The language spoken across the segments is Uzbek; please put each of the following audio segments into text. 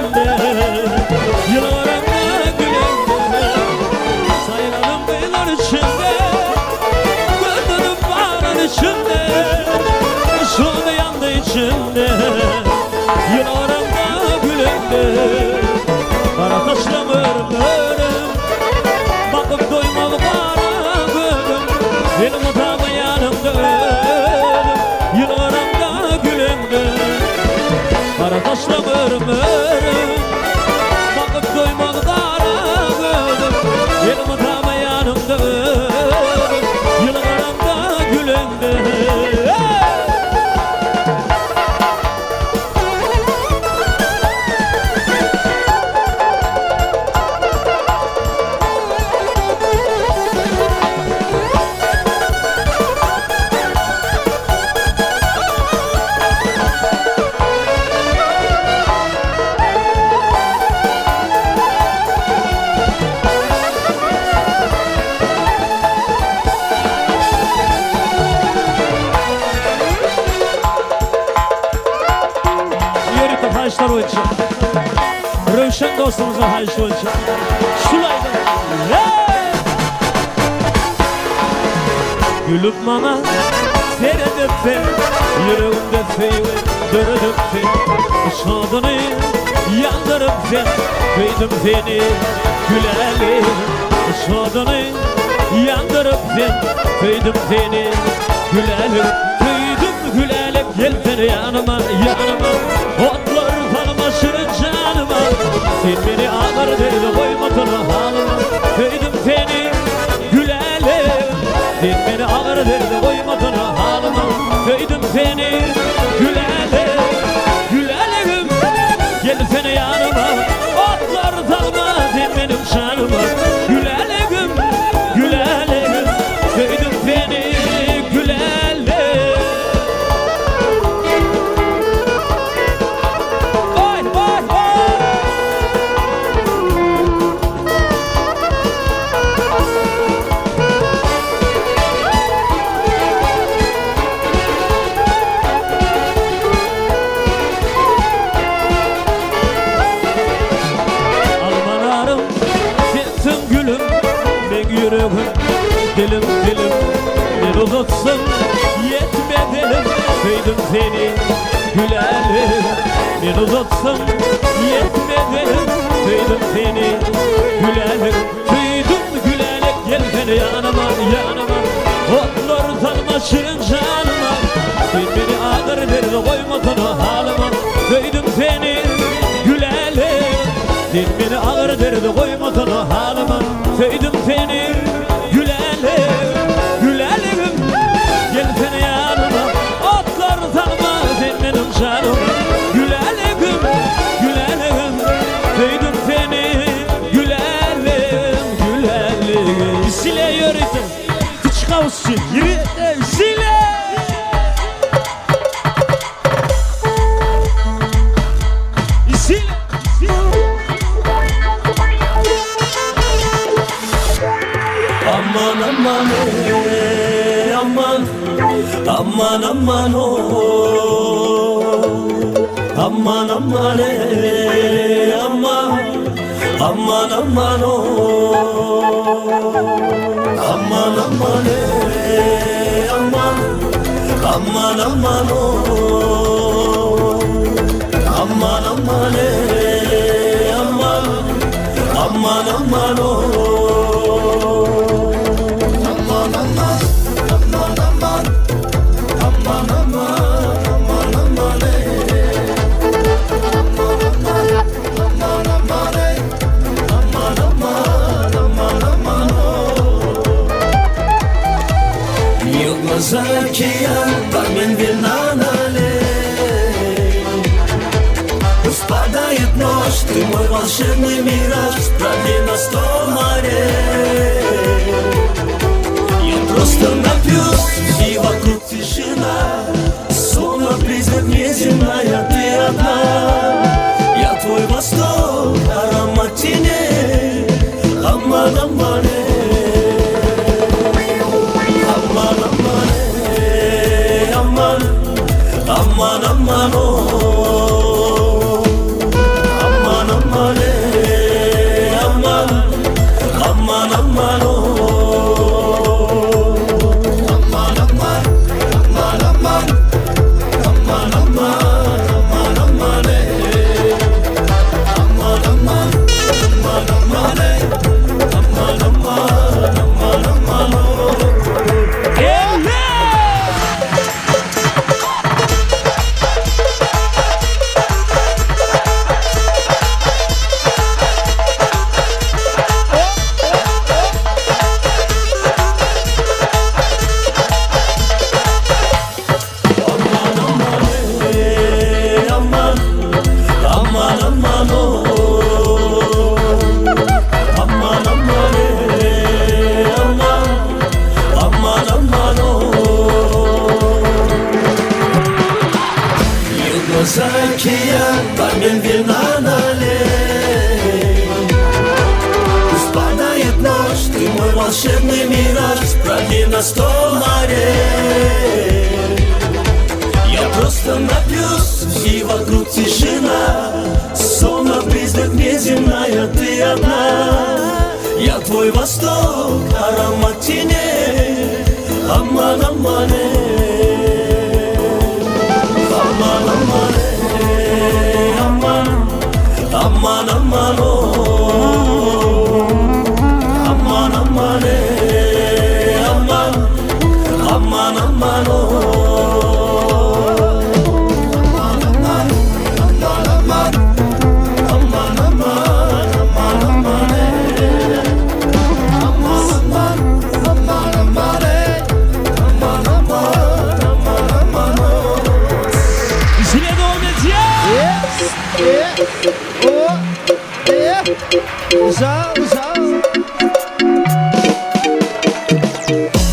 içimde, yıllarımda gülemde. Sayılalım kıyılar içinde, gönlüm bağlar içinde, ışığını yandı içimde, yıllarımda gülemde. Kara taşlam örüm, bakıp doymam kara gülüm, elimi dağ yanımda ölüm, yıllarımda gülemde. Kara taşlam örüm, bakıp doymam kara gülüm, elimi dağ yanımda ölüm, yıllarımda gülemde. Hayışlar boyunca Rövşen dostumuzun hayış boyunca Şulayda hey! Gülüp bana seyredip sen, yüreğimde seyve dönüp sen, ışığını yandırıp sen, duydum seni gülelim. Işığını yandırıp sen, duydum seni gülelim. Duydum gülelim, gel seni yanıma yanıma, otlar tanıma şirin canıma. Sen beni ağır derdi koymadın halıma, duydum seni gülelim. Sen beni ağır derdi koymadın halıma, duydum seni gülelim. Gülelim, gel seni yanıma, otlar tanıma sen benim şanıma. Gülelim, gülelim, duydum seni gülelim. Vay vay vay! Almanarım sensin gülüm, ben yüreğim dilim dilim. Ben uzatsam yetmedim, duydum seni gülelim. Ben uzatsam yetmedim, duydum seni gülelim. Duydum gülelim, gel seni yanıma yanıma, otlar tanıma şirin canıma. Sen beni ağır derdi koymadın halıma, duydum seni gülelim. Sen beni ağır derdi koymadın halıma, duydum seni gülelim. Gülelim, gel seni yanıma, otlar tanıma sen benim canıma. Gülelim, gülelim, duydum seni gülelim, gülelim. Sile yürüdüm, çıkavsın, yürü, sile. Sile. Aman aman ey, aman aman aman oh, aman aman ey, aman aman aman oh, aman aman ey, aman aman aman oh, aman aman ey, aman aman aman oh. Aman aman aman aman aman aman aman aman ey, aman aman aman aman ey, aman aman aman aman oh. Ее глаза океан, пламень вина налей. Пусть падает ночь, ты мой волшебный мираж, продли на 100 морей. Я просто напьюсь, и вокруг тишина, словно призрак неземная, ты одна. Я твой восток, аромат теней, аман аман эй, аман аман эй, аман, аман аман о, аман. Men вина налей. Пусть падает ночь, ты мой волшебный мираж, продли на 100 морей. Я просто напьюсь, и вокруг тишина, словно призрак неземная, ты одна. Я твой восток, аромат теней. Aman aman ey. Aman aman ey. Aman, aman aman oh. Aman aman ey. Aman, aman aman oh. Aman aman, aman aman. Aman aman, aman aman ey. Aman aman, aman aman ey. Aman aman, aman aman oh. Zile devam edýär. E, o, E. Uzak, uzak.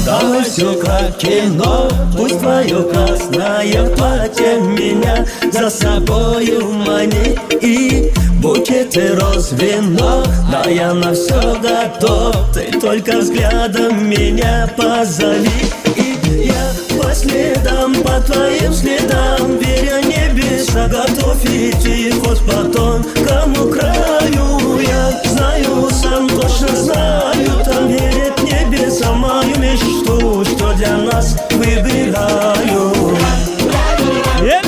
Давай все как кино, пусть твое красное платье меня за собою манит, и букеты роз, вино, да я на все готов, ты только взглядом меня позови, и я по следам, по твоим следам, веря небеса, готов идти хоть по тонкому краю. Я знаю, сам точно знаю, там верит небеса мою мечту, что для нас выбираю. Eller!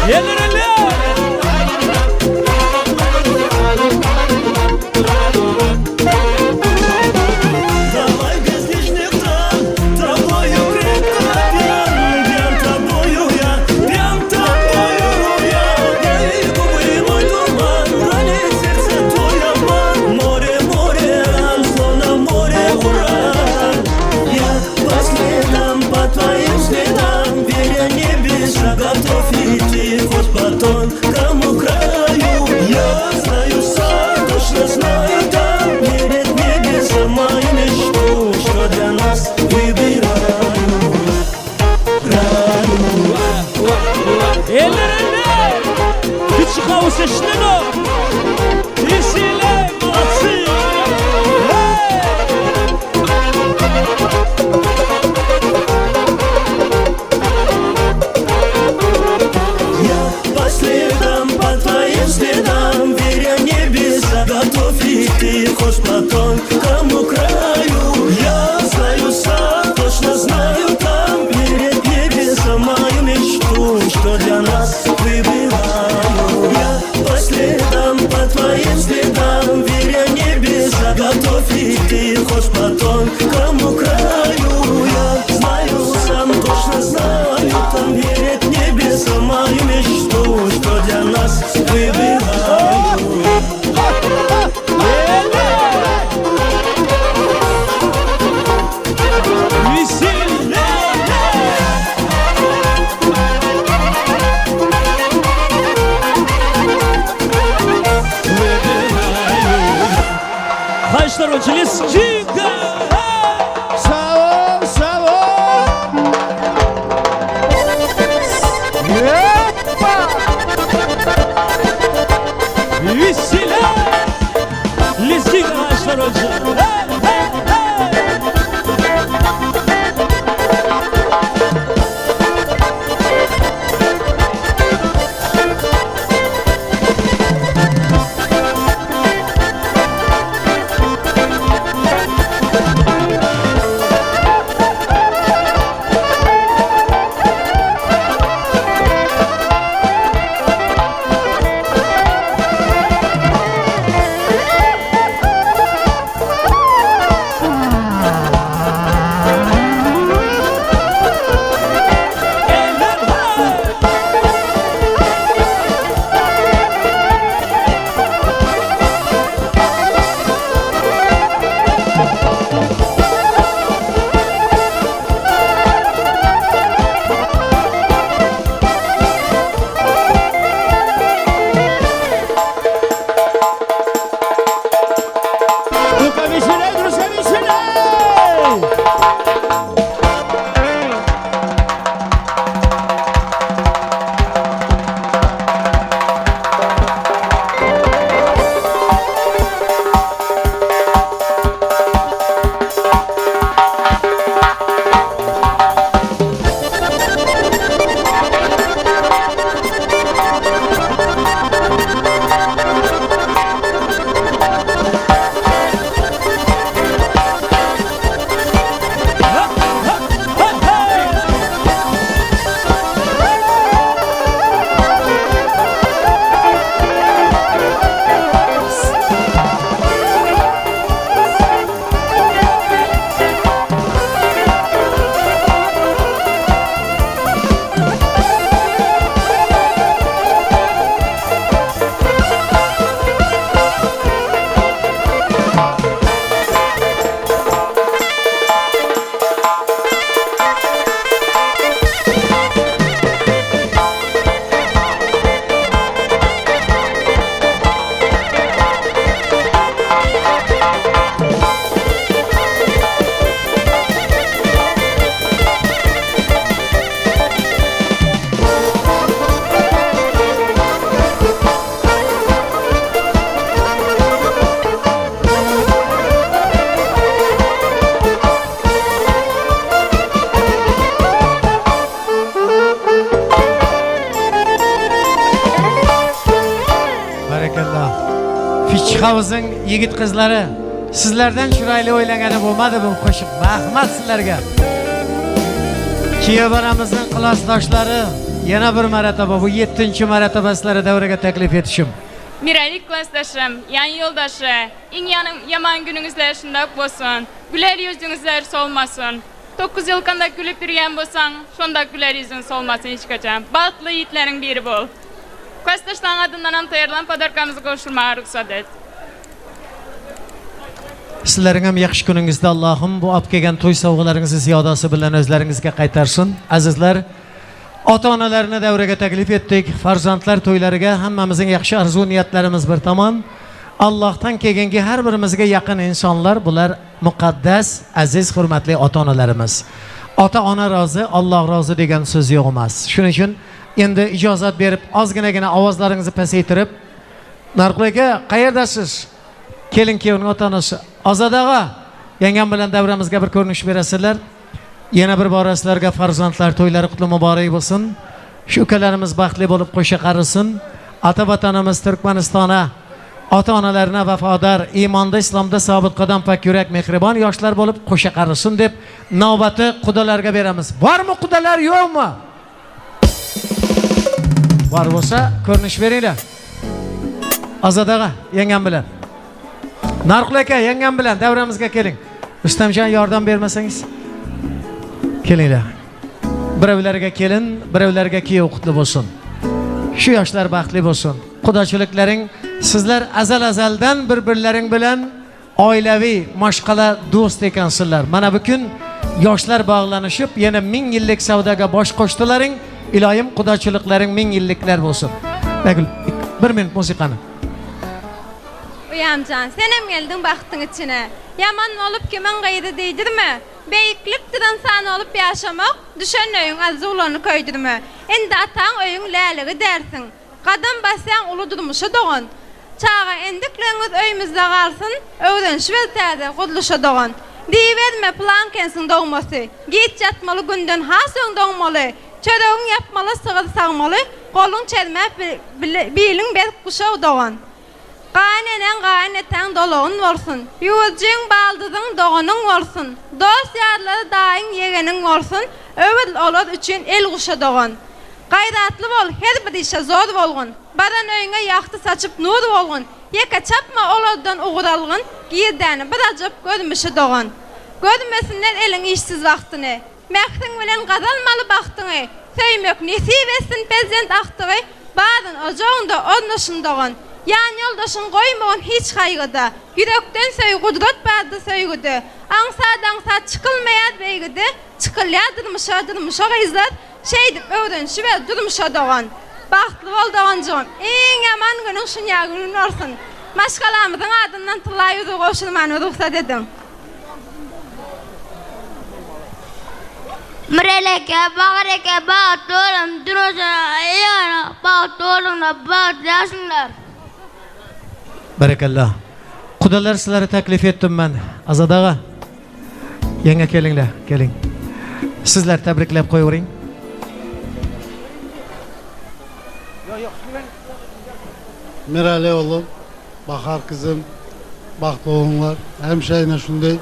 Eller eller! Давай без лишних драм, тобою крепко пьян, пьян тобою я, пьян тобою я. Твои губы мой дурман, ранит сердце твой обман. Море, море ран, словно море уран. Я по следам, по твоим следам, веря небеса, готов идти хоть по тонкому краю. Я знаю сам, точно знаю, там верит небеса мою мечту, что для нас выбираю. Eller eller! Kiçi house eşitlenok. Веселей, молодцы! Hey! Я по следам, по твоим следам, веря небеса, готов идти хоть по тонкому краю. Я знаю сам, точно знаю, там верит небеса мою мечту, что для нас выбираю. Я по следам, по твоим следам, веря небеса, готов идти хоть по тонкому краю. Я знаю сам, точно знаю, там верит небеса мою мечту, что для нас выбираю. Eller! Веселей! Haýyşlar bolsun, Lezginka! Sağ ol, sağ ol. Hoppa. Ishqovuzning yigit qizlari, sizlardan chiroyli o'ylagani bo'lmadi bu qo'shiq. Rahmat sizlarga. Kuyov bolamizning klassdoshlari yana bir marotaba, bu 7-marotaba sizlarni davraga taklif etishim. Miralik klassdaşım, yan yoldaşı, iň yaman günüňizler şundak bolsun, güler ýüzüňizler solmasyn. 9 ýyl kanda gülüp ýürgen bolsaň, şonda güler ýüzüň solmasyn hiç haçan. Bagtly ýigitleriň biri bol. Klassdaşlaryň adyndanam taýýarlan podarkamyzy gowşurmaga rugsat et. Sizlarning ham yaxshi kuningizda Allohim bu olib kelgan to'y sovg'alaringizni ziyodasi bilan o'zlaringizga qaytarsin. Azizlar, ota-onalarni davraga taklif etdik. Farzandlar to'ylariga hammamizning yaxshi orzu niyatlarimiz bir tomon. Allohdan kelgangi har birimizga yaqin insonlar bular muqaddas, aziz, hurmatli ota-onalarimiz. Ota-ona rozi, Alloh rozi degan so'z yo'q emas. Shuning uchun endi ijozat berib, ozginagina ovozlaringizni pasaytirib, Narqul aka, qayerdasiz? Kelin kuyovning ota-onasi. Ozod og'a, yangam bilan davramizga bir ko'rinish berasizlar. Yana bir bora sizlarga farzandlar to'ylari qutli muborak bo'lsin. Shu ukalarimiz baxtli bo'lib qo'sha qarisin. Ata vatanimiz Turkmanistona ota-onalarına vafodor, iymonda, islomda sobit qadam, pak yurak, mehribon yoshlar bo'lib qo'sha qarisin deb navbati qudalarga beramiz. Bormi qudalar, yo'qmi? Bor bo'lsa, ko'rinish beringlar. Ozod og'a, yangam bilan. Narqul aka, yangam bilan davramizga keling. Rustamjon, yordam bermasangiz. Kelinglar. Birovlarga kelin, birovlarga kuyov qutli bo'lsin. Shu yoshlar baxtli bo'lsin. Qudachiliklaring sizlar azal-azaldan bir-birlaring bilan oilaviy, mashqala do'st ekansizlar. Mana bu kun yoshlar bog'lanishib, yana 1000 yillik savdoga bosh qo'shdilaring. Iloyim qudachiliklaring 1000 yilliklar bo'lsin. Begul, bir minut musiqani. Uyamjan, senem geldiň bagtyň içine. Ýaman bolup kimiň gyzy diýdirme. Beýiklikdir ynsan bolup ýaşamak, düşen öýüň arzuwlaryny köýdürme. Indi ataň öýüň läligi dersiň. Gadam basýaň uly durmuşa dogan. Çaga endikleňiz öýümizde galsyn, öwrenişiber täze gurluşa dogan. Diýiberme plan kensiň dogmasy. Giç ýatmaly günden has öň dogmaly. Çöregiň ýapmaly, sygyr sagmaly, goluň çermäp biliň berk guşaw dogan. Gaýyneneň gaýynetäň dolagyn bolsun. Ýuwujyň baldyzyň doganyň bolsun. Dost ýarlary daýyň ýegeniň bolsun. Öwül olar üçin el guşa dogan. Gaýratly bol, her bir işe zor bolgun. Baran öýüňe ýagty saçyp nur bolgun. Ýeke çapma olardan ugur algyn. Girdäni bir ajap görmüşi dogan. Görmesinler eliň işsiz wagtyny. Mähriň bilen gazalmaly bagtyňy. Söýmek nesip etsin perzent agtygy. Baryn ojagyňda ornaşyn dogan. Ýan ýoldaşyň goýmagyn hiç gaýgyda. Ýürekden söý gudrat bardy söýgüde. Aňsat-aňsat çykylmaýar beýgide. Çykylýar durmuşa durmuşa gyzlar. Şeýdip öwrenişiber durmuşa dogan. Bagtly bol doganjygym. Iň ýaman günüň şunýa günüň bolsun. Maşgalamyzyň adyndan tylla ýüzügi gowşurmany rugsat ediň. Mirel eke, Bahar eke bagtly boluň, durmuşa ýana bagtly boluňlar, bagtly ýaşaňlar. Barakalla. Qudalar sizlarni taklif etdim men. Azad og'a. Yanga kelinglar, keling. Sizlar tabriklab qo'yavering. Mirali oğlum, Bahar kızım, baxtlı olunlar. Həmişə şunday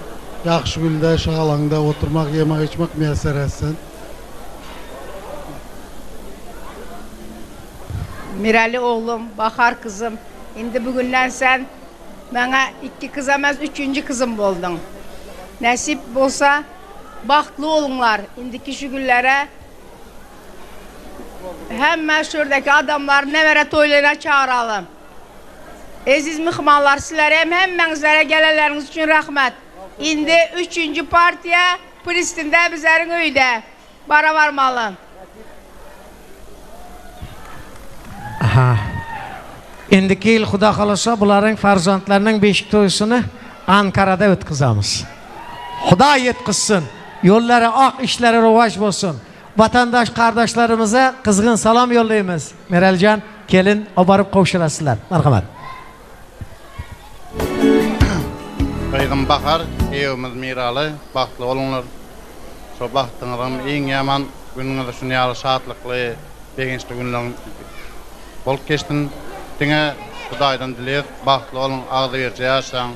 yaxşı gündə, şağalanda oturmaq, yemək, içmək müyəssər etsin. Mirali oğlum, Bahar kızım, indi bugünden sen bana 2 kız emez, 3. kızım boldun. Nasip bolsa baxtlı olunlar. İndiki şu günlere hemen şuradaki adamlar nevere toylarına çağıralım. Eziz mihmanlar, sizlere hem hemmenizlere gelenleriniz için rahmet. İndi 3. partiye Pristin'de bizlerin öyde. Bara varmalı. Aha. Endiki yil Xudo xohlasa bularning farzandlarining beshik to'yisini Ankarada o'tkazamiz. Xudo yetkazsin. Yo'llari oq, ishlari rivoj bo'lsin. Vatandosh qardoshlarimizni qizg'in salom yo'llaymiz. Meraljon, kelin olib borib qo'shirasizlar. Marhamat. Gyzym Bahar, evimiz Mirali, baxtly bolunlar. Şo baxtyňyzyň iň ýaman günüňiz şuny ýaly şatlykly, begençli günler bolup geçsin. Diňe Hudaýdan dileýäs, bagtly boluň, agzybirje ýaşaň.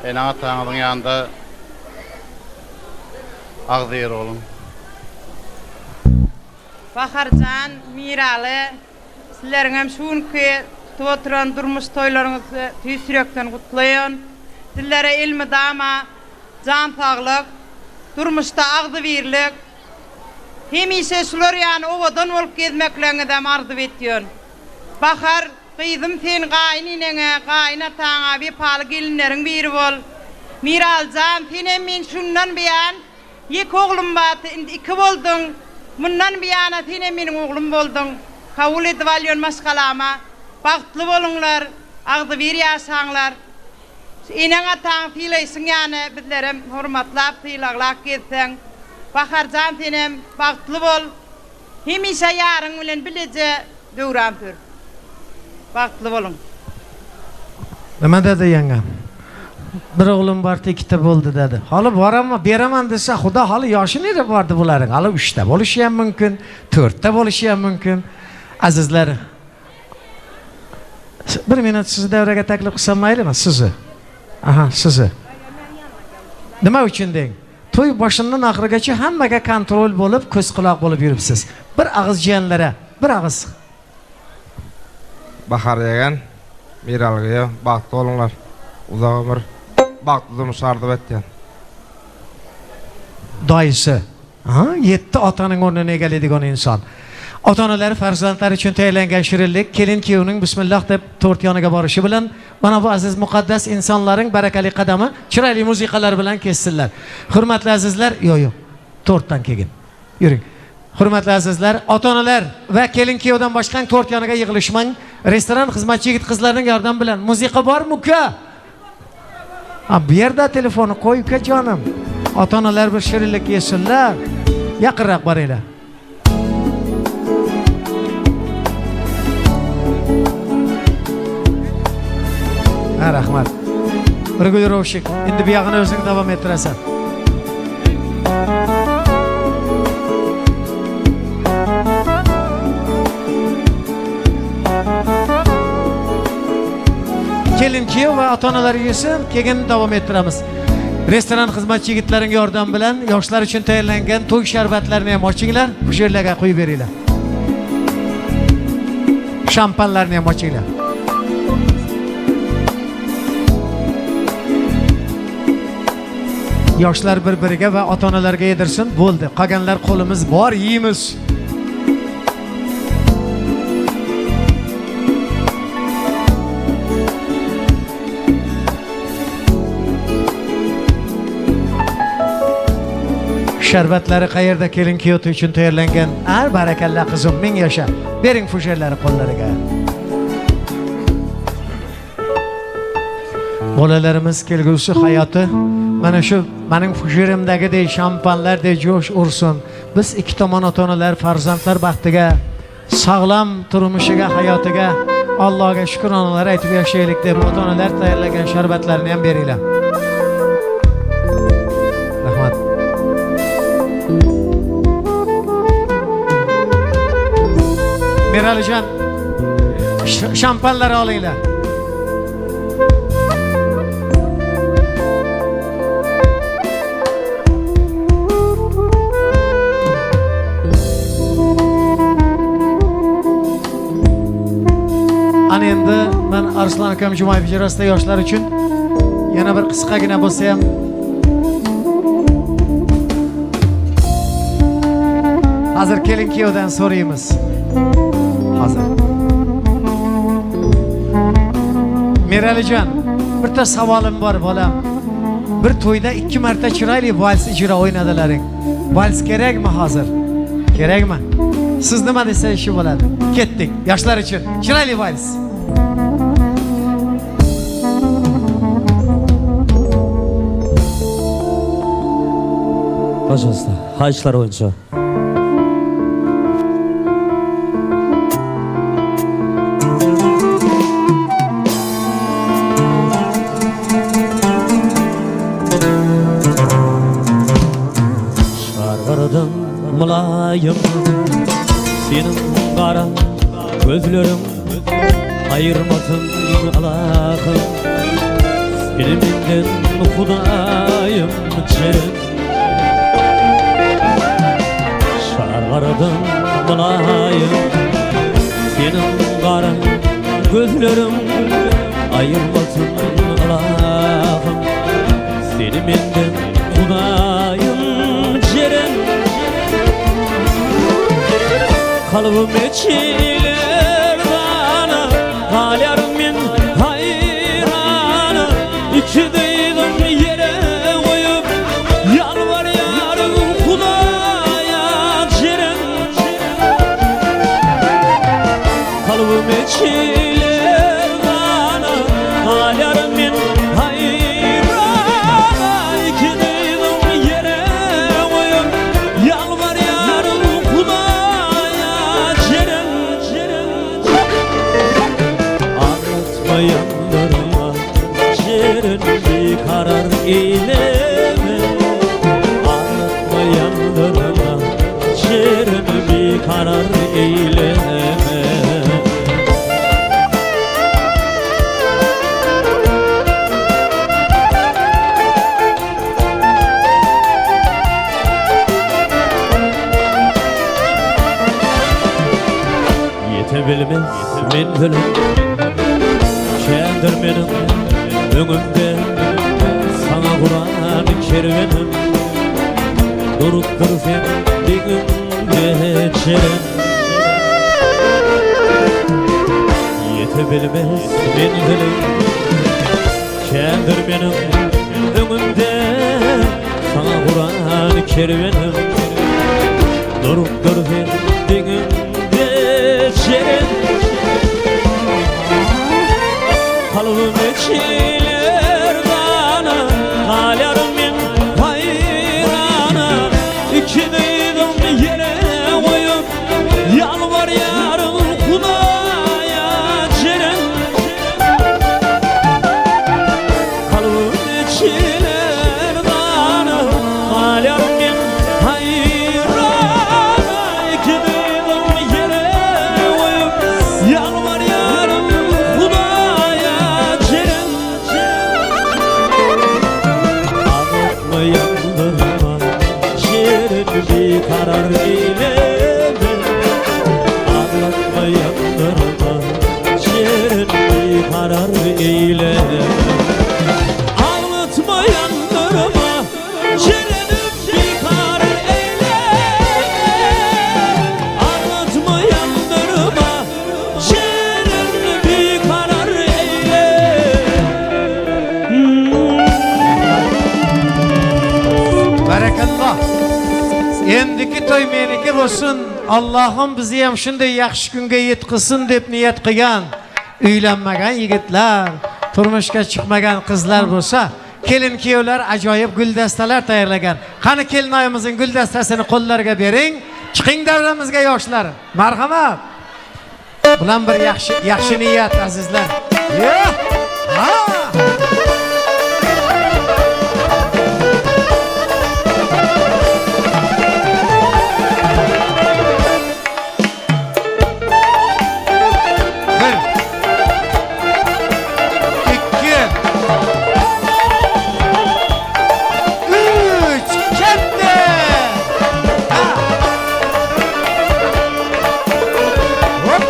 Ene-ataňyzyň ýanynda agzybir boluň. Baharjan, Miraly, sizleriňem şu günki tutup oturan durmuş toýlaryňyzy tüýs ýürekden gutlaýan. Sizlere elmydama jan saglyk, durmuşda agzybirlik, hemişe şular ýaly owadan bolup gezmekleňizem arzuw etýän. Bahar, gyzym sen gaýyn eneňe, gaýyn ataňa wepaly gelinleriň biri bol. Miralyjan, senem men şundan buýan Ýeke oglum bardy, indi iki bolduň. Mundan buýana senem meniň oglum bolduň. Kabul edip alýan maşgalama. Bagtly boluňlar, agzybir ýaşaňlar. Şu eneň-ataň sylaýşyň ýaly bizlerem hormatlap, sylaglap gezseň. Baharjan senem bagtly bol. Hemişe ýaryň bilen bileje döwran sür. Bagtly boluň. Nima dedi yangam? Bir o'g'lim bordi, ikkita bo'ldi dedi. Hali boraman, beraman desa, xudo hali yoshi nega bordi bularning? Hali uchta bo'lishi ham mumkin, to'rtta bo'lishi ham mumkin. Azizlar, bir minut sizni davraga taklif qilsam maylimi? Sizni. Aha, sizni. Nima uchun deng? To'y boshidan oxirigacha hammaga kontrol bo'lib, ko'z quloq bo'lib yuribsiz. Bir og'iz jiyanlara, bir og'iz. Bahar ýegen, Miraly gyýa, bagtly boluňlar. Uzak ömür, bagtly durmuş arzuw etýän. Doyisi. Ha, yetti otaning o'rnini egallaydigan inson. Ota onalar farzandlari uchun tayyorlangan shirinlik kelin kuyovning bismillah deb to'rt yoniga borishi bilan mana bu aziz muqaddas insonlarning barakali qadami chiroyli musiqalar bilan kessinlar. Hurmatli azizlar, yo'q yo'q, to'rtdan keyin. Yuring. Hurmatli azizlar, ota onalar va kelin kuyovdan boshqa to'rt yoniga yig'ilishmang. Restoran xizmatchi yigit qizlarning yordami bilan musiqa bormi uka? Ha, bu yerda telefonni qo'y uka jonim. Ota onalar bir shirinlik yesinlar. Yaqinroq boringlar. Ha, rahmat. Regulirovщик, endi bu yog'ini o'zing davom ettirasan. Kelin kuyov va ota onalar yesin, keyin davom ettiramiz. Restoran xizmatchi yigitlarining yordami bilan yoshlar uchun tayyorlangan to'y sharbatlarini ham ochinglar, fusherlarga qo'yib beringlar. Shampanlarni ham ochinglar. Yoshlar bir-biriga va ota-onalarga yedirsin, bo'ldi. Qolganlar qo'limiz bor, yeymiz. Sharbatlari qayerda kelin kuyov uchun tayyorlangan? Ar barakalla qizim, ming yasha. Bering fusherlarni qo'llariga. Bolalarimiz kelgusi hayoti mana shu mening fusherimdagidek shampanlardek jo'sh ursin. Biz ikki tomon ota-onalar farzandlar baxtiga, sog'lom turmushiga, hayotiga Allohga shukronalar aytib yashaylik deb ota-onalar tayyorlagan sharbatlarni ham beringlar. Rahmat. Meralijon, shampanlar olinglar. Ana endi men Arslon akam Jumayev ijrosida yoshlar uchun yana bir qisqagina bo'lsa ham hozir kelin kuyovdan so'raymiz. Hozir. Meralijon, bitta savolim bor bolam. Bir to'yda 2 marta chiroyli vals ijro o'ynadilaring. Vals kerakmi hozir? Kerakmi? Siz nima desangiz shu bo'ladi. Ketdik. Yoshlar uchun chiroyli vals. Пожалуйста, haýyşlar boýunça. Şargyrdyň mulayim, seniň gara gözleriň Ayırmasın Allah'ım seni menden Hudayım Ceren. Şarlardan bulayım senin kara gözlerim. Ayırmasın Allah'ım seni menden Hudayım Ceren. Kalbim içiler bana, halyarım men hayrana. İki dıydım yere koyup yalvar yarım Hudaya Ceren. Kalbim içiler bana, halyarım men hayrana. İki dıydım yere koyup yalvar yarım Hudaya Ceren. Ağlatma yandırma Ceren, bir karar eyleme. Ağlatma yandırma Ceren, bir karar eyleme. Yetebilmez menzilim kendir benim önümde. Sana kuran kervenim durup dur sen dingimde Ceren. Yetebilmez menzilim kendir benim önümde. Sana kuran kervenim durup dur sen dingimde Ceren. Kalbim içiler bana, halyarım men hayrana. İki dıydım yere koyup yalvar yarım Hudaya Ceren. Kalbim içiler bana, halyarım men hayrana. İki dıydım yere koyup yalvar yarım Hudaya Ceren. Ağlatma yandırma Ceren, bir karar eyleme. Ağlatma yandırma Ceren, bir karar eyleme. Ağlatma yandırma Ceren'im, bir karar eyleme. Ağlatma yandırma Ceren, bir karar eyleme. Barakalloh. Endiki to'y meniki bo'lsin. Allohim bizni ham shunday yaxshi kunga yetkazsin deb niyat qilgan uylanmagan yigitlar, turmushga chiqmagan qizlar bo'lsa, kelin kuyovlar ajoyib guldastalar tayyorlagan. Qani kelinoyimizning guldastasini qo'llariga bering. Chiqing davramizga yoshlar. Marhamat. Bilan bir yaxshi yaxshi niyat azizlar. Ya! Ha! Bir, ikki, uch, katta. Ha. Hop.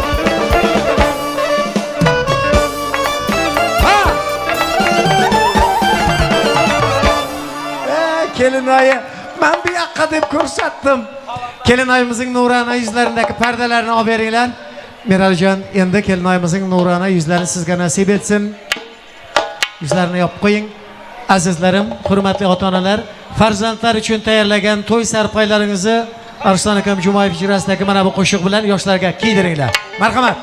Ha. Kelinoyi, men bu yoqqa deb ko'rsatdim. Kelinoyimizning nurona yuzlaridagi pardalarni olib beringlar. Miraljon, endi kelinoyimizning nurona yuzlarini sizga nasib etsin. Yuzlarini yopib qo'ying. Azizlarim, hurmatli ota-onalar, farzandlar uchun tayyorlagan to'y sarpoylaringizni Arslon akam Jumayev ijrosidagi mana bu qo'shiq bilan yoshlarga kiydiringlar. Marhamat.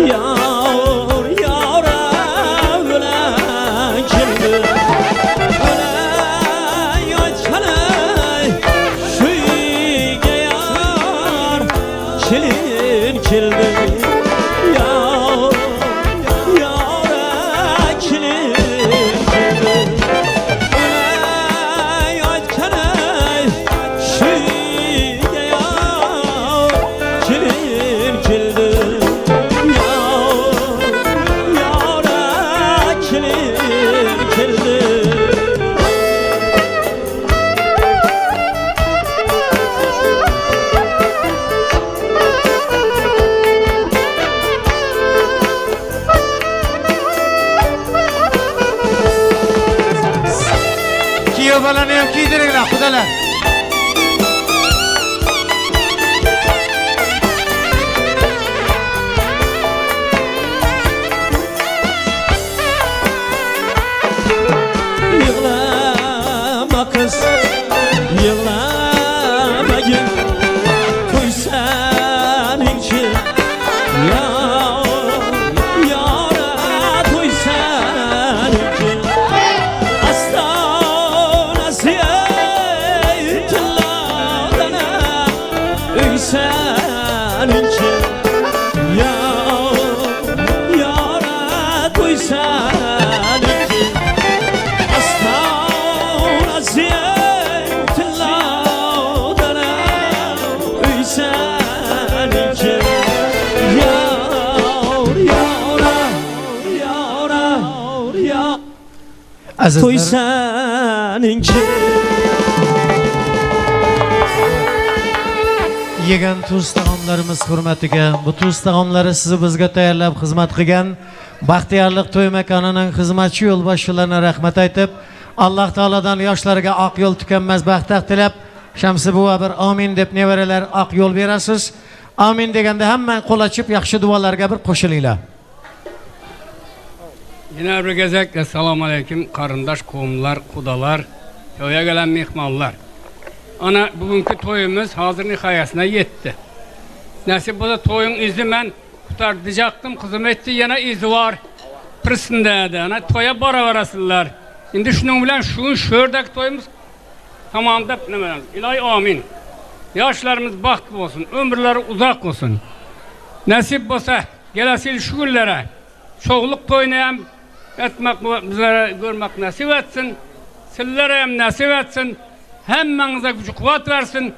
Yar yara bilan keldi. O'layotgan shu uyga yar kelin keldi. Yar yara kelin keldi. O'layotgan shu uyga yar kelin keldi. Yar yara kelin keldi. Kuyov bolani ham kiydiringlar, xudolar. Yig'lama qiz, yig'lamagin, to'y seninki. Yar yara to'y seninki. Astonasi tilladana uy seninki. Yar yara to'y seninki. Astonasi tilladana uy seninki. Yar yara yara yar to'y Azizlar, seninki. Yegan tuz taomlarimiz hurmatiga, bu tuz taomlari sizni bizga tayyorlab xizmat qilgan Baxtiyorlik to'y makonining xizmatchi yo'lboshchilarına rahmat aytib, Alloh taolodan yoshlarga oq yo'l tukanmas baxt tilab, Shamsi buva bir amin deb nevaralar oq yo'l berasiz. Amin deganda hamma qo'l ochib yaxshi duolarga bir qo'shilinglar. Yine bir gezek esselamu aleyküm karındaş, qohumlar, kudalar, toya gelen mehmanlar. Ana bugünkü toyumuz hazır nihayesine yetti. Nasip bu da toyun izi ben kurtar diyecektim, kızım etti yine izi var. Pırsın dedi, ana toya bara varasınlar. Şimdi şunun bilen şunun şördeki toyumuz tamam da İlahi amin. Yaşlarımız bahtlı olsun, ömürleri uzak olsun. Nasip olsa gelesi yıl şu günlere çoğuluk toyunu hem etmek bizlere görmek nasip etsin. Sizlere hem nasip etsin. Hemmenize gücü kuvvet versin.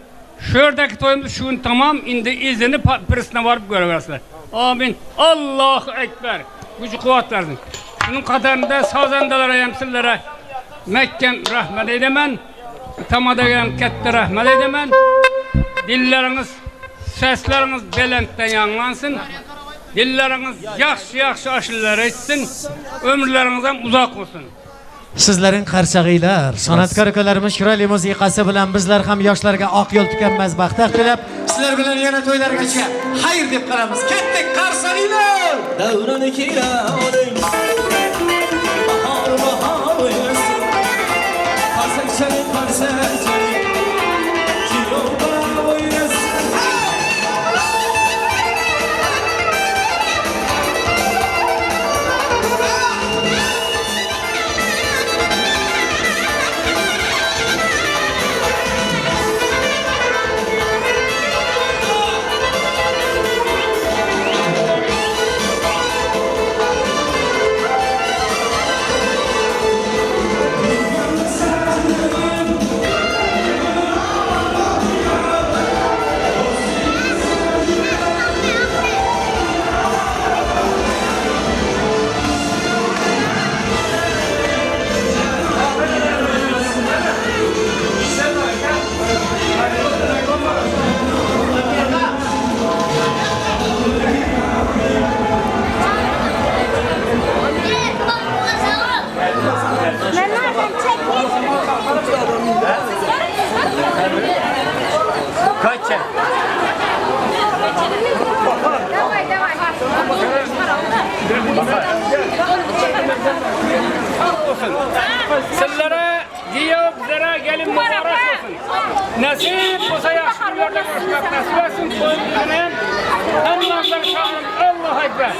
Şördeki toyumuz şu gün tamam. İndi izini birisine varıp göreversinler. Amin. Allahu Ekber. Gücü kuvvet versin. Şunun kadarında sazandalara hem sizlere Mekkem rahmet eylemen. Tamada hem kette rahmet eylemen. Dilleriniz, sesleriniz belentten yanlansın. Dilleriniz yaxşı yaxşı aşılar etsin. Ömürleriniz hem uzak olsun. Sizlerin qarsag'inglar, san'atkor ukalarimiz chiroyli musiqasi bilan bizlar ham yoshlarga oq yo'l tukanmas baxt tilab, sizlar bilan yana to'ylargacha xayr deb qaramiz. Ketdik qarsag'inglar. Davron kelading, bahor bahor o'ynasin. Qarsak chaling, qarsak chaling, kuyov bola o'ynasin. Sizlere, giyiyor bizlere gelin mübarek olsun. Nasip olsa yaxşı günlerde görüşmek nasip etsin. Toyun günü. Hemmemizden çağırın. Allahu Ekber.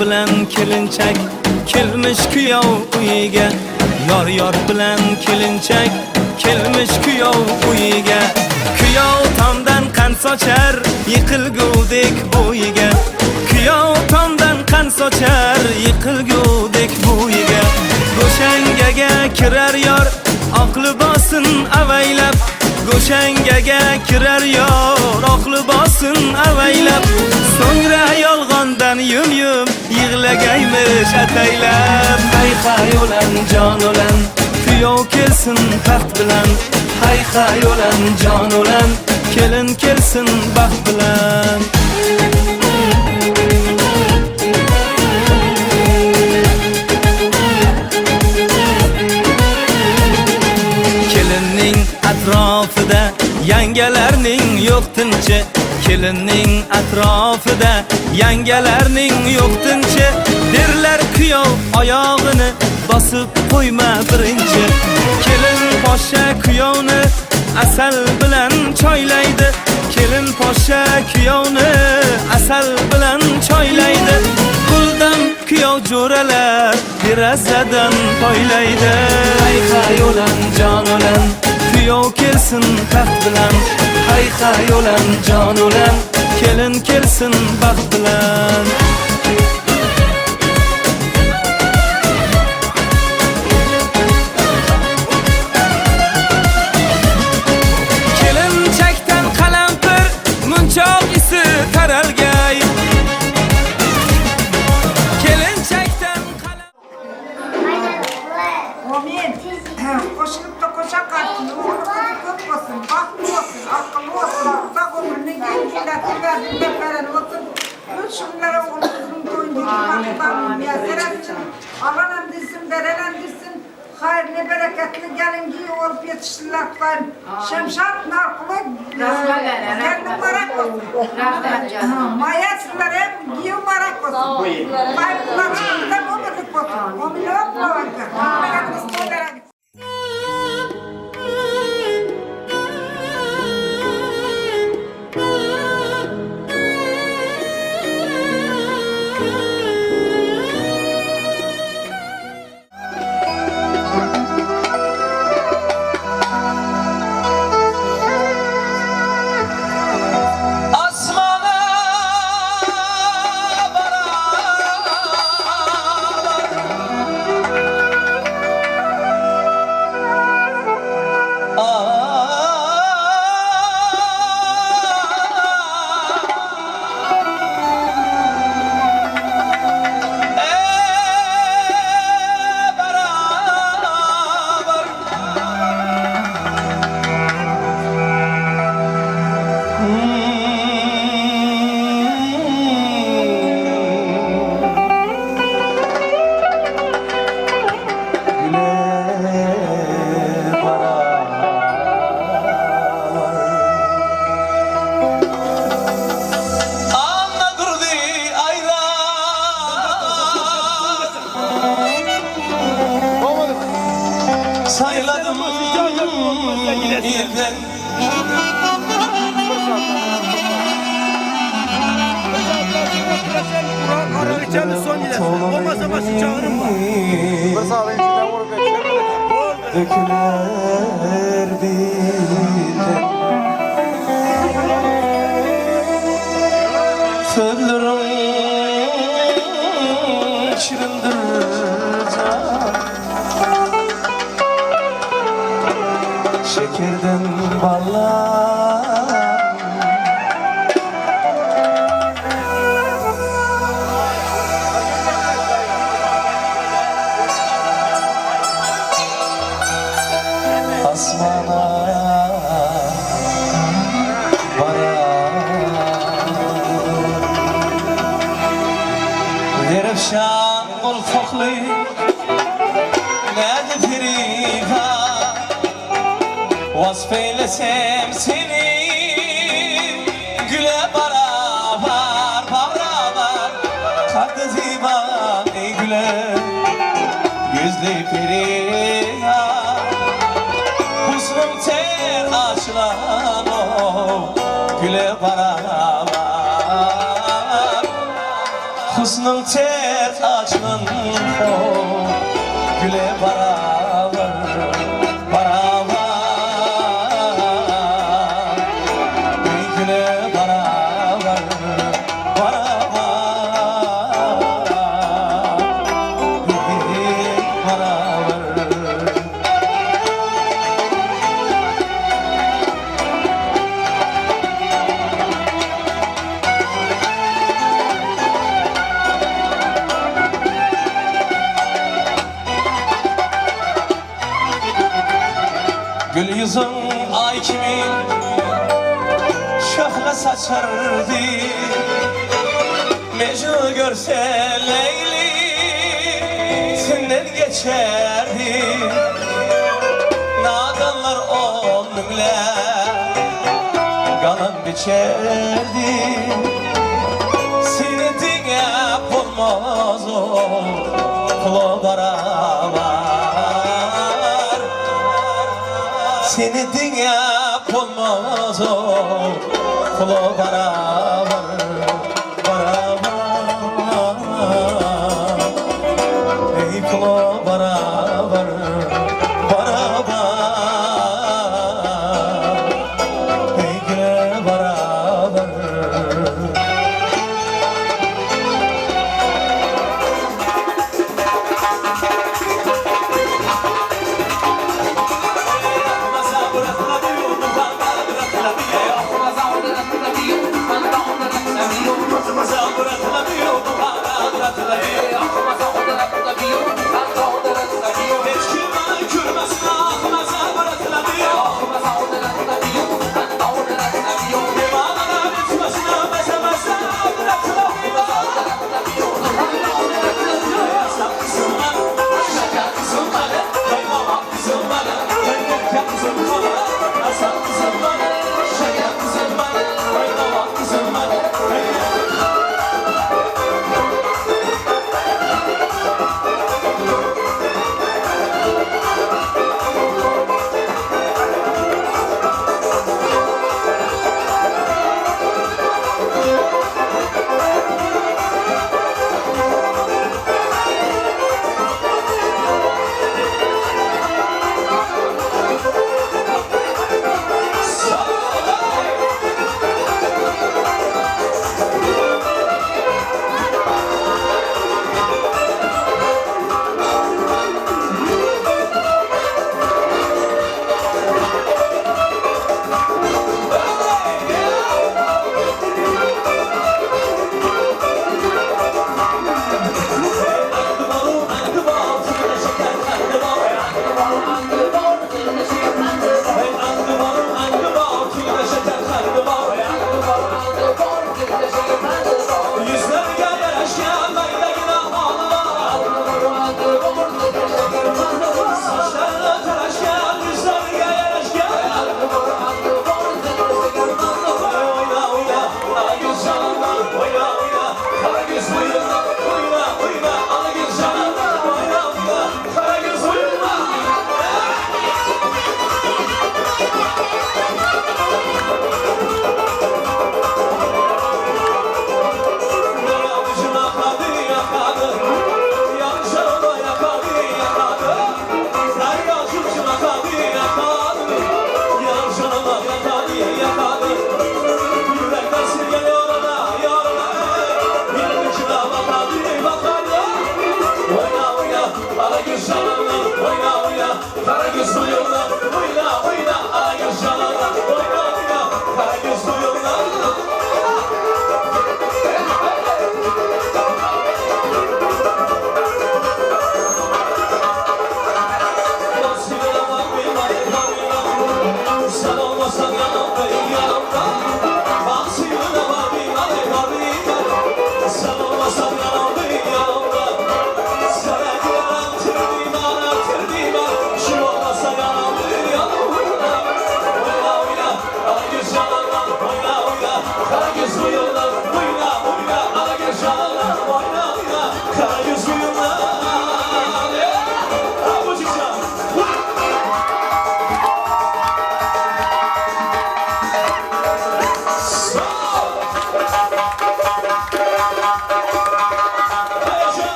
Bilan kelinchak kelmish kuyov uyiga, yor yor bilan kelinchak kelmish kuyov uyiga. Kuyov tomdan qan sochar yiqilgudek bo'yiga, kuyov tomdan qan sochar yiqilgudek bo'yiga. Go'shangaga kirar yor oq libosin avaylab, go'shangaga kirar yor oq libosin avaylab. So'ngra yolg'ondan yum yum yig'lagaymish ataylab. Hay hay o'lan jon o'lan, kuyov kelsin baxt bilan. Hay hay o'lan jon o'lan, kelin kelsin baxt bilan. Kelinning atrofida yangalarning yo'q tinchi, kelinning atrofida yangalarning yo'q tinchi. Derlar kuyov oyog'ini bosib qo'yma birinchi. Kelin poshsha kuyovni asal bilan choylaydi, kelin poshsha kuyovni asal bilan choylaydi. Guldan kuyov jo'ralar derazadan poylaydi. Hay hay o'lan jon o'lan, kuyov kelsin baxt bilan. Hay hay o'lan jon o'lan, kelin kelsin baxt bilan. Kelinchakdan qalampir munchoq isi taralgay. Kelinchakdan Amin. Qo'shilib da qo'sha qarsin, o'g'li qizi ko'p bo'lsin, baxtli bo'lsin, aqlli bo'lsin, uzoq umrni yengillatib bo'lsin. Şunlara oğlu kızının toyunda baxtlarını müyesser etsin. Alan endirsin, veren endirsin. Hayırlı, bereketli gelin giy olup yetişsinler kutlayın. Şemşat, Narkulu, kendi mübarek olsun. Maya sizlere giy mübarek olsun. Bayramlar çıkımda ömürlük olsun. Ömürlük olsun. Sayladım birden. Döküler birden. Sözlerim şirindir can, şekerden ballar. Asmana varar Derefşan qoltoqli Nədir firifa Vasf eylesem seni Güle barabar barabar Kaddı ziban ey güle Yüzlü firiha Husnum ter açılan o Güle barabar Husnun ter açlan güle baravar, baravar, güle baravar, baravar, baravar. Gül yüzün ay kimin şöhle saçardı, Mecnun görse Leyli senden geçerdi. Nadanlar onunla kalan biçerdi. Seni dinlep olmaz o kula beraber. Seni dinlep olmaz o kula beraber, beraber. Ey kula beraber, beraber. Ey güle beraber.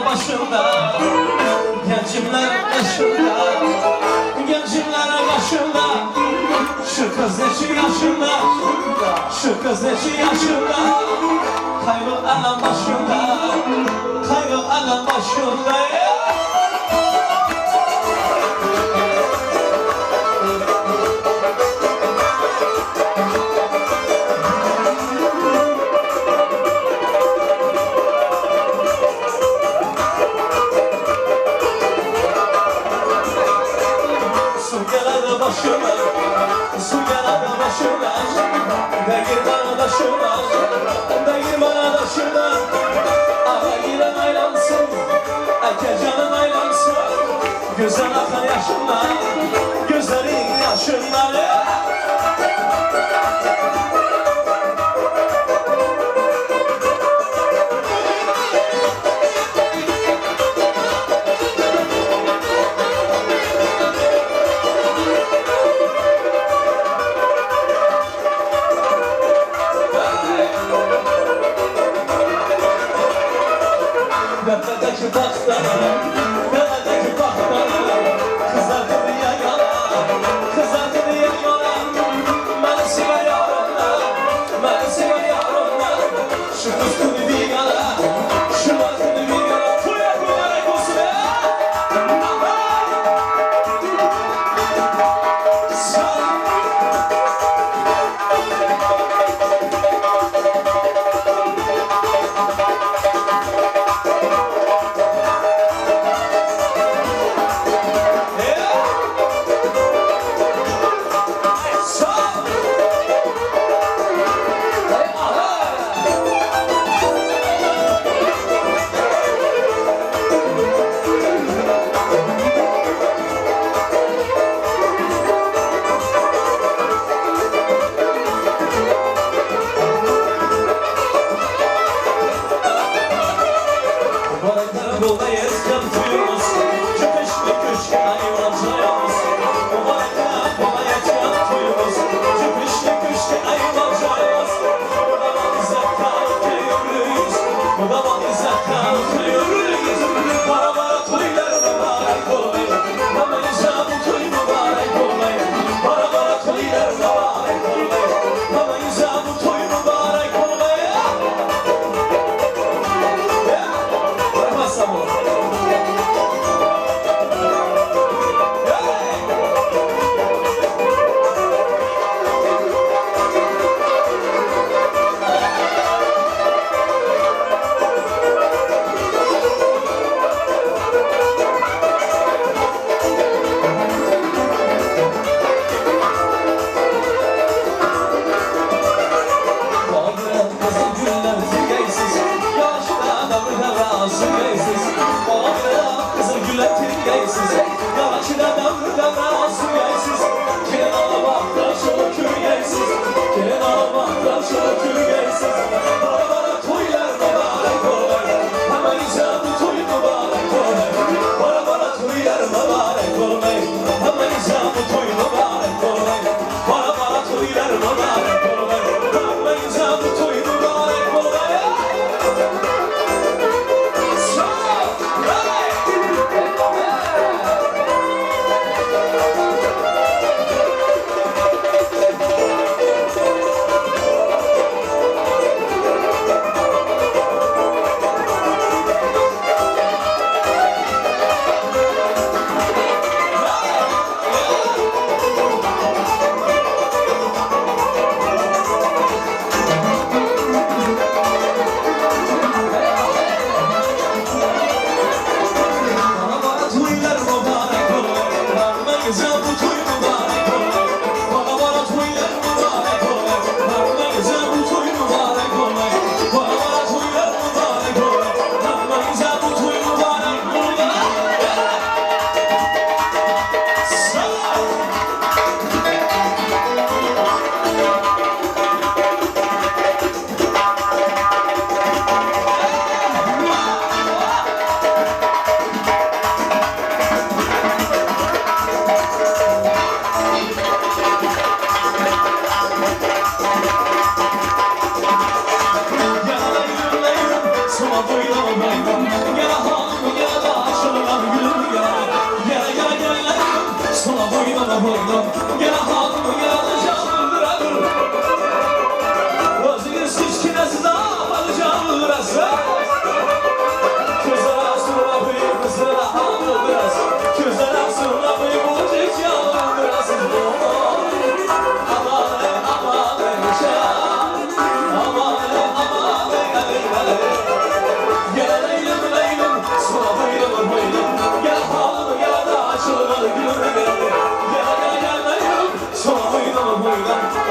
Başında, gencimler başında, gencimler başında. Şu kız neçi yaşında, şu kız neçi yaşında. Kaygı anam başında, kaygı anam başında. Su gelir başıma, su gelir başıma, Güzel akan yaşından, güzelin yaşından. Beledeki bahtlara, beledeki bahtlara, kızardı diye yana, kızardı diye yana. Beni sever yarımlar, beni sever yarımlar. Şu kız bir yana, şu kız bir yana. Toya mübarek olsun be.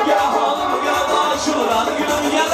Gel hanım gel açılır gülüm gel.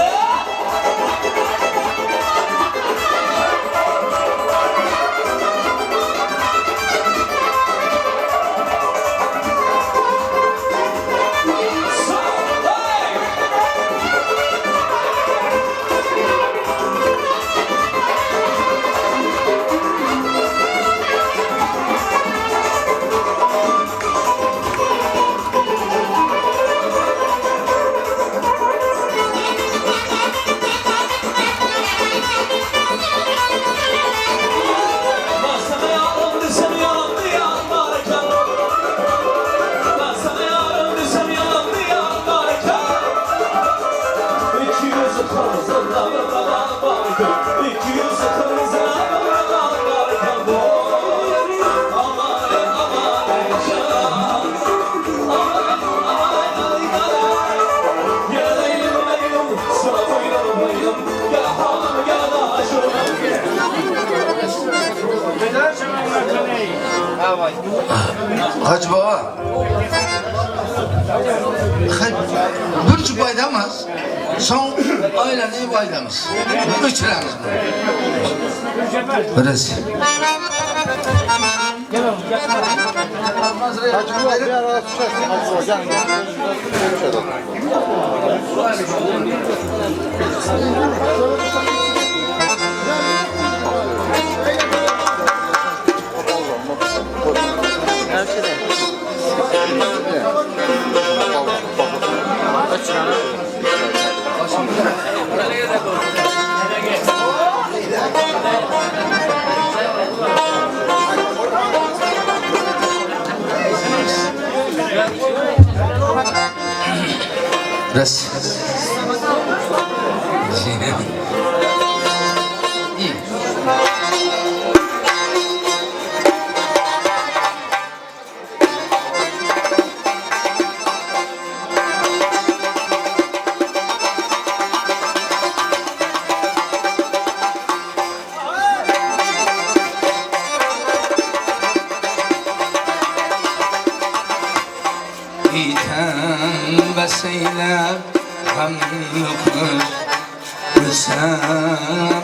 Hoji bobo. Bir chupaydamiz. So'ng oilani boydamiz. O'chiramiz. Biraz. Раз.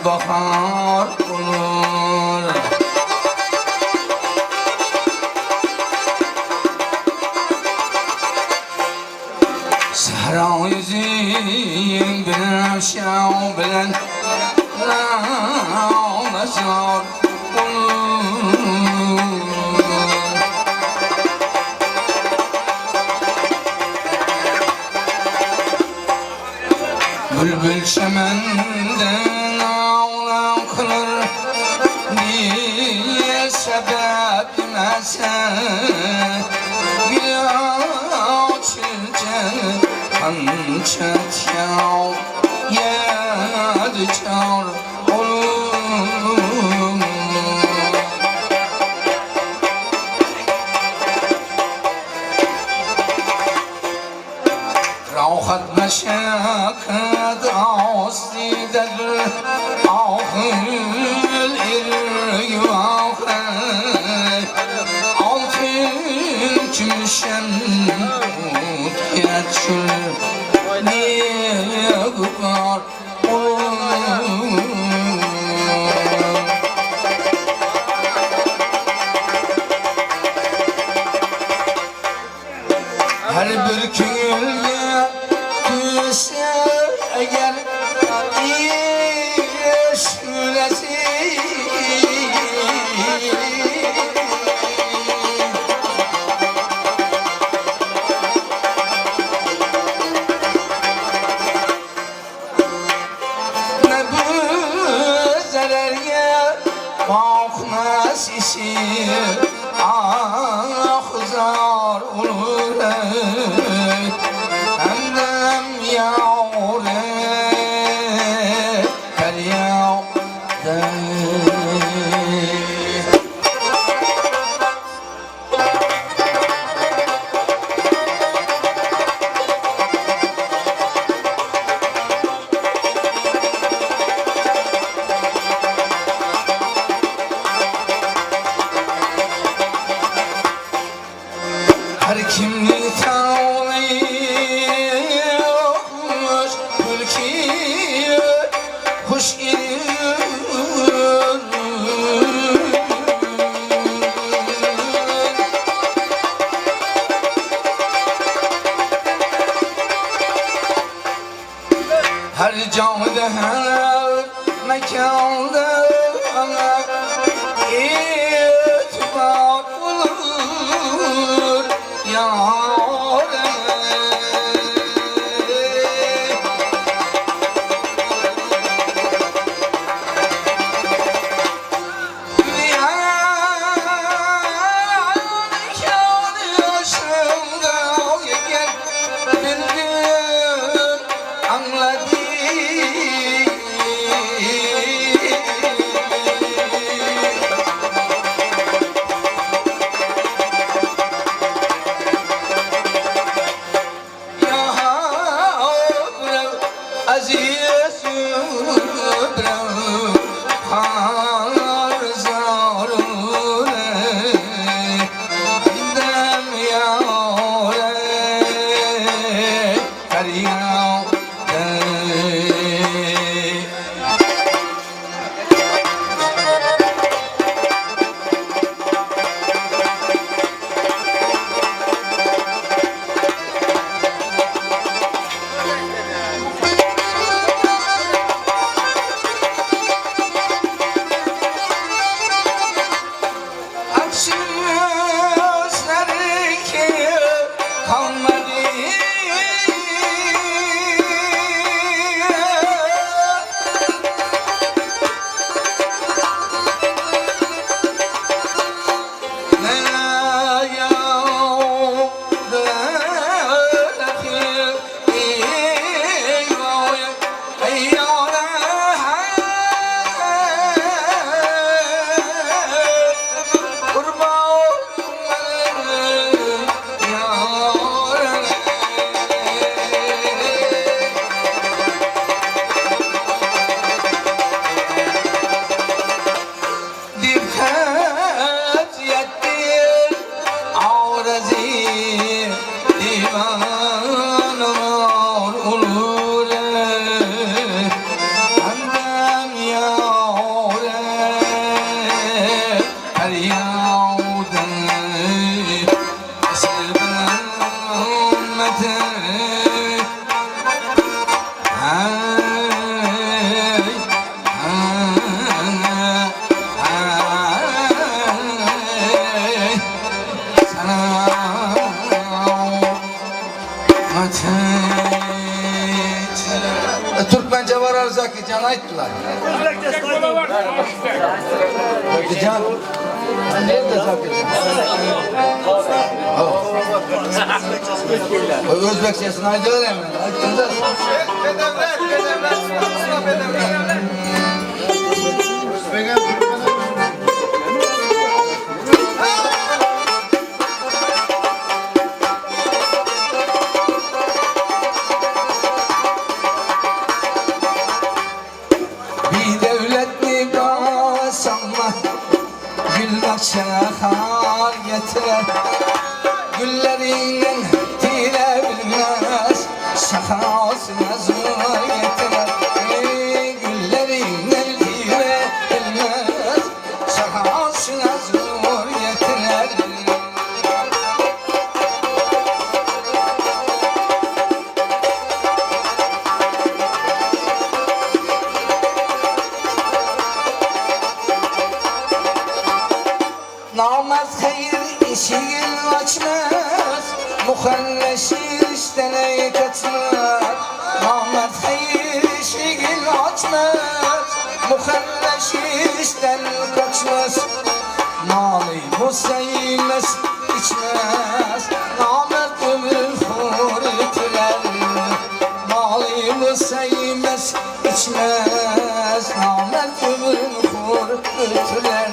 Bahar olur. Sahra yüzün bir şav bilen nazar olur. Bülbül çemenden ağlan kılır, niye sebep imese bir açınca hançet yav yadigar olur. Rahat meşakkat asidedir, ahül irgâhe altın gümüşen utiyetçül niye gıbar olur. Her bir küngülge düşer eğer işülesi, ne bu zererge bakmaz işi ah zar olur. Hemdem yâre feryâde. Her kimlik tavlıymış ülki hoş gelir. Her camda her mekanda itibar olur yâre. Bildim, anladım. Qancha borar Zakirjon aytdilar. Zakirjon. Nerede Zakirjon? O'zbekchasini aytaveraymi? Aytdingiz. Şahar getirer, güllerinden tire bilmez, şahasına zor getirer. Güllerinden tire bilmez, şahasına zor getirer. Namaz hayır işin açmaz, muhalleşi işten kaçmaz. Namaz hayır işin açmaz, muhalleşi işten kaçmaz. Malı bu sevmez içmez, namert ömür hor itirer. Malı bu sevmez içmez, namert ömür hor itirer.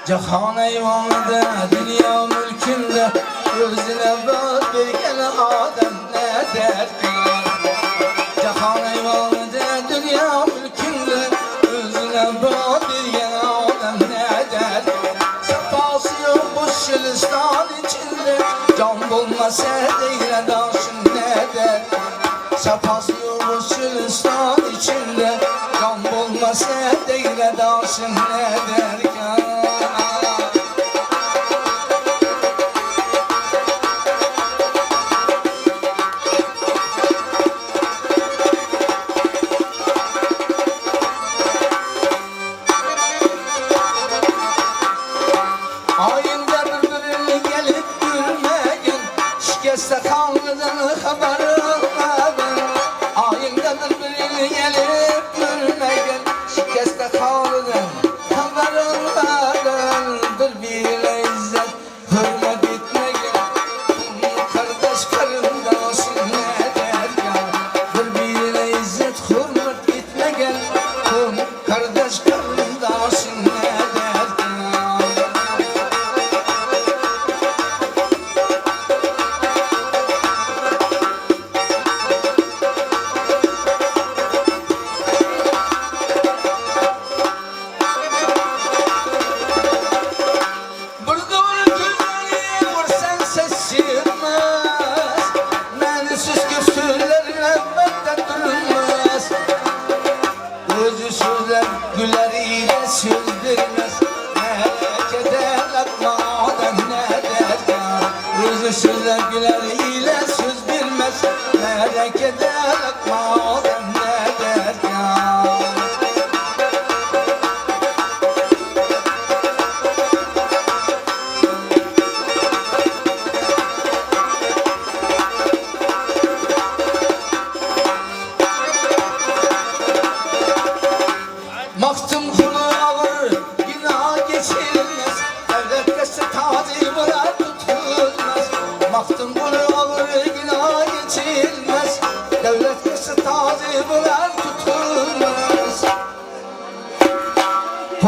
Cahan eyvanında, dünya mülkünde, özüne bak bir gel Adem ne der? Cahan eyvanında, dünya mülkünde, özüne bak bir gel Adem ne der? Sefası yok bu şilistan içinde, can bulmasa değil daşın ne der? Sefası yok bu şilistan içinde, can bulmasa değil daşın ne der? Ayında bir birini gelip Güler ile söz vermez. Merekede lakmadan ne derkar. Özü söze güler ile söz vermez. Merekede lakmadan ne derkar.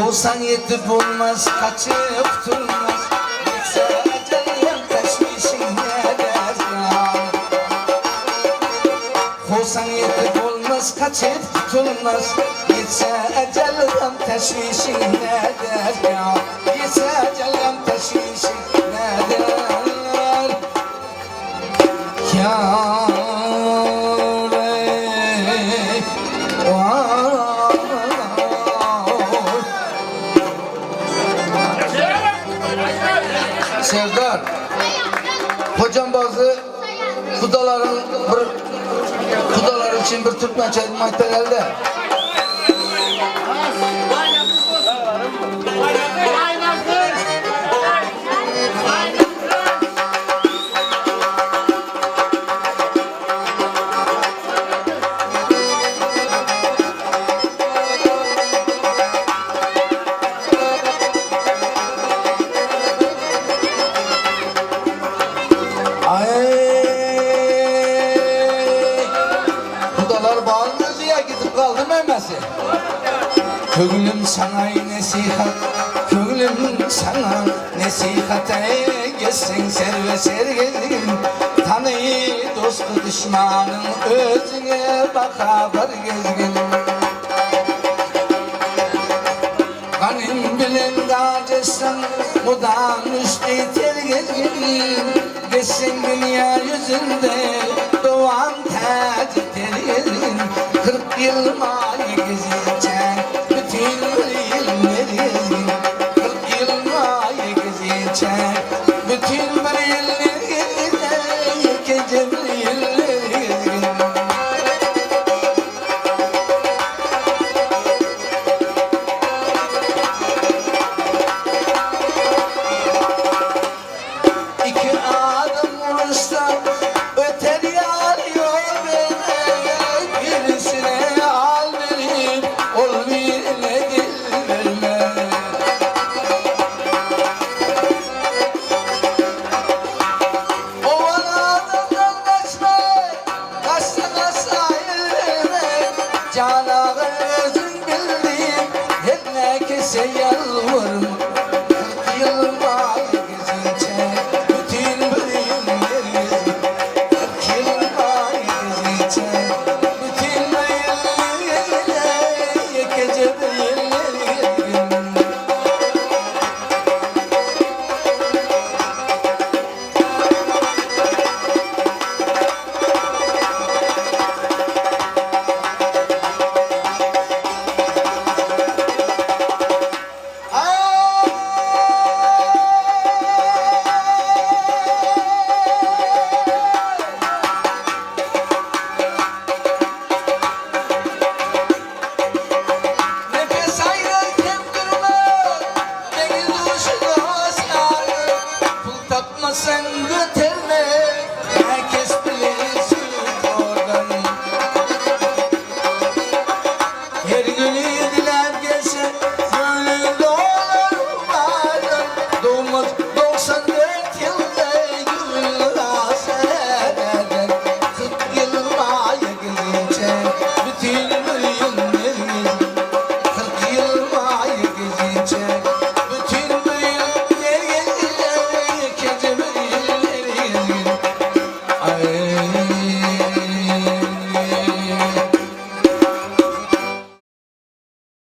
Olsan yetip olmaz, kaçıp tutulmaz. Yetse ecelim teşvişin ne der ya. Olsan yetip olmaz, kaçıp tutulmaz. Yetse ecelim teşvişin ne der ya. Yetse ecelim teşvişin ne der ya. Serdar, hocam bazı kudaların bir kudalar için bir Türkmençe aydınmak elde. Könglüm sana nesihat, könglüm sana nesihat gelsin serve sergezgin. Tanı dostu düşmanın özüne baka var gezgin. Kanım bilen gacesen mudam üstü tergezgin. Geçsin dünya yüzünde doğan tacı tergezgin. 40 yıl mali gezince bütün bir yıl gezgin. 40 yıl mali gezince bütün bir yıl gece bir yıl gezgin. İki adım vurursa öter yar yol beni. Birisine al verip ol birine dil verme. O adamdan kaçma, kaçtığına sahilme. Can ağı özün bildim, her ne kese yalvarma.